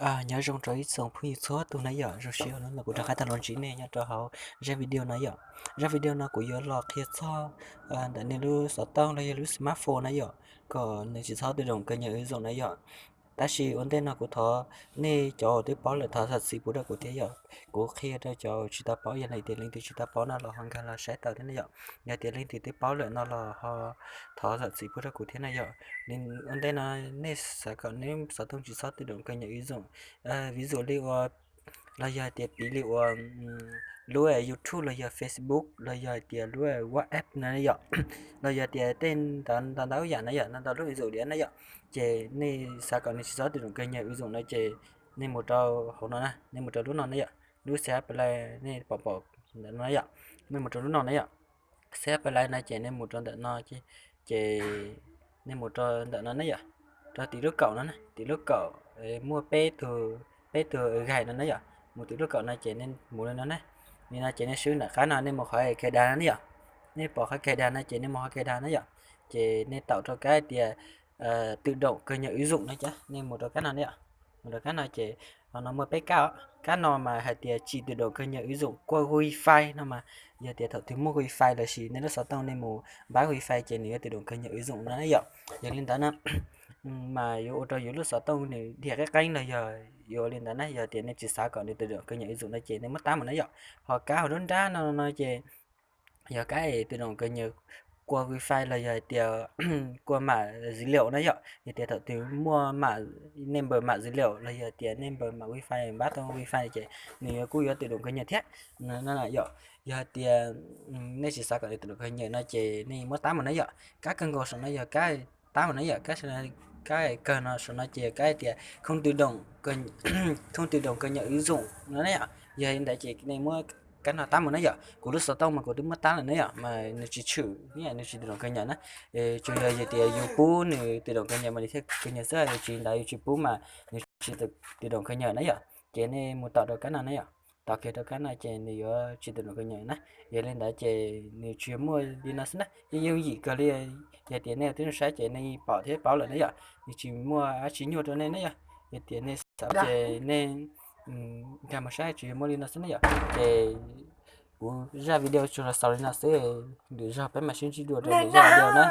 Nyob zoo rau ib tsoom phooj ywg txhua tus na yom, zoo siab hnub no kuv rov qab tau los ntsib nej nyob rau hauv zaj video no yom. Zaj video no kuv yuav los qhia txog ntawm nej lub xov tooj los yog lub smartphone na yom, kom nws tsis txhob tự động cập nhật ứng dụng na yom. Tab sis ua ntej no kuv thov nej cov uas twb paub lawm thov zam txim pub rau kuv thiab yom. Kuv qhia rau cov uas tsis tau paub, yog hais tias leej twg tsis tau paub no los ho nkag los saib tau thiab na yom. Yog tias leej twg twb paub lawm no los ho thov zam txim pub rau kuv thiab na yom. Ua ntej no nej xav kom nej xov tooj tsis txhob tự động cập nhật ứng dụng, ví dụ li ua, los yog hais tias piv li ua lub YouTube los yog Facebook los yog hais tias lub WhatsApp no yom, los yog tias tej ntau ntau yam na yom, ntau ntau lub ứng dụng diam na yom, ces nej xav kom nws tsis txhob tự động cập nhật ứng dụng no ces nej mus rau hauv no na, nej mus rau lub no na yom, lub xab plai nej pom pom ntawm no yom, nej mus rau lub no na yom. Xab plai no ces nej mus rau ntawm no, ces nej mus rau ntawm no na yom, rau tim lub kaum no na, tim lub kaum muaj peb tug, peb tug gais no na yom, mus tim lub kaum no ces nej mus li no na. Li no ces nej swb nram qab no nej mus qhov cài đặt no na yom, nej pom qhov cài đặt no ces nej mus qhov cài đặt na yom, ces nej taum rau kab tias tự động cập nhật ứng dụng no ces nej mus rau kab no na yom. Mus rau kab no ces ho no muaj peb kab, kab no mas hais tias chỉ tự động cập nhật ứng dụng qua wifi no mas, yog tias thaum twg muaj wifi lossis nej lub xov tooj nej mus npab wifi ces nws yuav tự động cập nhật ứng dụng no na yom. Yog li ntawd na mas yuav ua rau yus lub xov tooj nws dhia qeeb qeeb los yog yuav li ntawd na, yog tias nej tsis xav kom nws tự động cập nhật ứng dụng no ces nej muab tab mus na yom. Ho kab hauv nruab nrab no no ces yog kab tự động cập nhật qua wifi los yog hais tias qua mạng dữ liệu na yom, yog tias thaum twg muaj mạng, nej npawb mạng dữ liệu los yog tias nej npawb mạng wifi npab tau wifi ces nws yuav kuj yuav tự động cập nhật thiab no yom. Yog hais tias nej tsis xav kom nws tự động cập nhật no ces nej muab tab mus na yom. Kab kawg nkaus saum no yog kab tab mus na yom, kab kawg no saum no ces yog kab tias không tự động không tự động cập nhật ứng dụng no na yom. Yog li ntawd ces nej muab kab no tab mus na yom. Kuv lub xov tooj mas kuv twb muab tab lawm na yom, mas nws tsis tshwm, nws tsis tự động cập nhật na. Tsuas yog tias yus pub nws tự động cập nhật mas nws thiaj cập nhật xwb, yus tsis, ntawd yus tsis pub mas nws tsis tự động cập nhật na yom. Ces nej mus taum rau kab no na yom, taum kiag rau kab no ces nws yuav tsis tự động cập nhật na. Yog li ntawd ces nws tsuas muaj li no xwb na, yeej yooj yim kawg li. Yog tias nej twb saib ces nej pom thiab paub lawm na yom, nws tsis muaj dab tsi nyuaj rau nej na yom. Yog tias nej xav ces nej nkag mus saib, tsuas yog muaj li no xwb na yom. Ces kuv zaj video tsuas los xaus li no xwb, lwm zaug peb mam sib ntsib dua rau lwm zaj video na.